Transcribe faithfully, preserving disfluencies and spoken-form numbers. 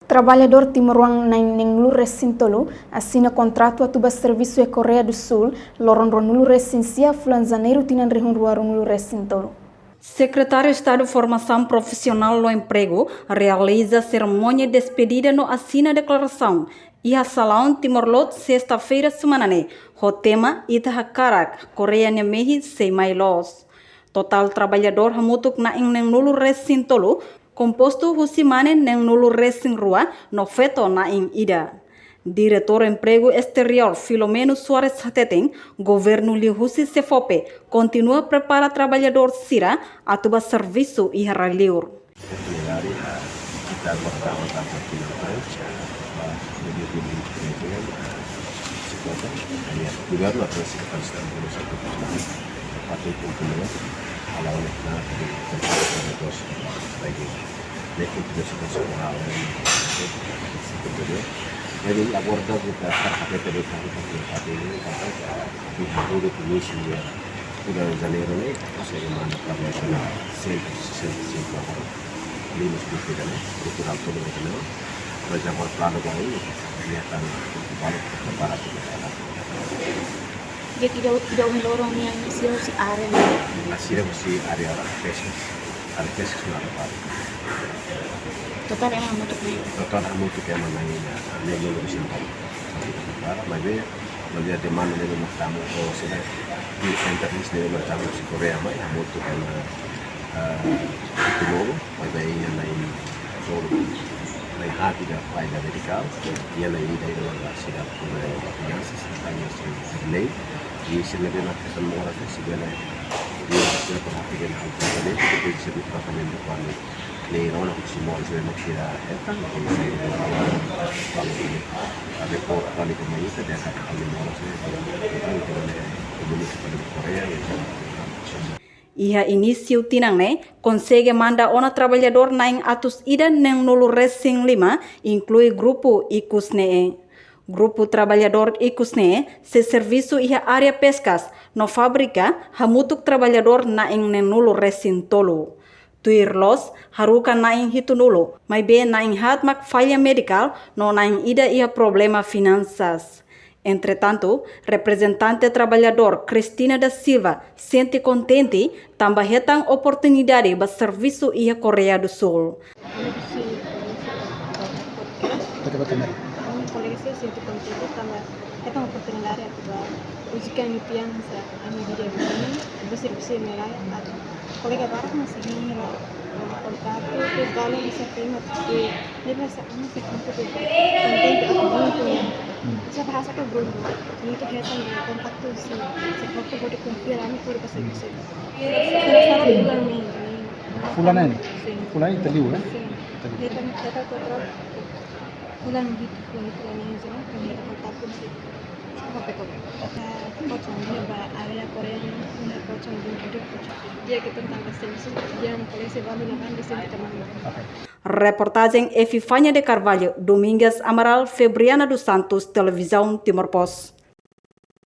Traballadór timoroan na'in neenulu resin tolu asina kontratu atu ba servisu iha Koreia du Sul loron ruanulu resin sia fulan Janeiru tinan rihun rua ruanulu resin tolu. Sekretáriu Estadu Formasaun Profisionál no Empregu realiza serimónia despedida no asina deklarasaun iha salaun Timor Leste, sesta-feira semana ne'e, ho tema Ita Hakarak Koreia nia Mehi Sei Mai Loos. Totál traballadór hamutuk na'in neenulu resin tolu, kompostu husi mane neenulu resin rua no feto na'in ida. Diretór Empregu Esteriór Filomeno Soares hateten, governu liuhusi SEFOPE kontinua prepara traballadór sira atu ba servisu iha rai-liur. Oportunidade, ah, kita bertama-tama kita, ah, lebih dulu, ah, sekolah, ya, juga dua terus kita harus dalam dulu satu persen. Patut untuk menurut, kalau nak, nah, di tempat negosiasi lagi. Ne'e kontinua sekolah, sekolah. Jadi, agora kita, kita, kita, kita, kita, kita, kita, kita, kita, Di hahú de'it inísiu iha fulan Janeiru ne'e, ita konsege manda traballadór sesenta, sesenta e cinco agora. Limas grupu ida-ne'e, grupu ida-ne'e. Mas agora planu agora ne'e, ita sei lihat tan grupu balu, grupu balu, grupu balu. Jadi ida, ida ohin loron nian sira husi área ne'e? Sira husi área peskas. Área peskas no área balu. Totál ema hamutuk ne'e? Totál hamutuk ema na'in, na'in neenulu resin tolu. Para, maibé, maibé demanda ne'ebé mak tama, ou seja, di internet ne'ebé mak tama husi Koreia mai, hamutuk ema, ah, hitunulu, maibé iha na'in tolu, na'in haat ida falla medikál, iha na'in ida ida mak sida problema finansa, sida tanya husi lei, i sira ne'ebé mak hanesan moras ne'e, sira bele, sira perhatikan hal tratamentu, depois sira tratamentu kuandu ne'e rona husi moras ne'e mak sira hetan, depois sira bele, kalau ini, ada report kali ke mai ita, dia kata kali moras ne'e, kita, kita bele komunikasi pada Koreia, ya, Iha inísiu tinan ne'e, konsege manda ona traballadór na'in atus ida neenulu resin lima, inklui grupu ikus ne'e. Grupu traballadór ikus ne'e, sei servisu iha área peskas no fábrika, hamutuk traballadór na'in neenulu resin tolu. Tuir loos, haruka na'in hitunulu, maibé na'in haat mak falla medikál no na'in ida iha problema finansas. Entretantu, reprezentante traballadór Cristina da Silva sente kontente tanba hetan oportunidade ba servisu iha Koreia du Sul. Ami kolega sira sente kontente tanba hetan oportunidade atu ba uji ami-nia fiansa, ami-nia vida, ba servisu iha ne'e rai atu kolega barak mak sei hein hela, eh, kontratu, depois balu mak sei terima, porque ne'e bahasa ami sei konta de kontente atu beruntung. Hmm. Bisa bahasa ke beruntung. Itu hetan kontaktu sira, sira kontaktu bodi konfia ami por bahasa bisa. Sira sala fulan ne'e, ne'e. Fulan ne'e? Sin. Fulan ne'e ita liu, eh? Sin. Ita liu. Hetan, hetan kontratu. Fulan ne'e, fulan ne'e, fulan ne'e, fulan ne'e, fulan ne'e. Oke. Eh, kosong, dia ba área Koreia, dia kosong, dia kosong. Dia ke tentang bahasa Inggris, dia kolega balu na kan bisa kita mana. Oke. Reportajen Epifania de Carvalho, Domingas Amaral, Febriana dos Santos, Televizaun Timor Post.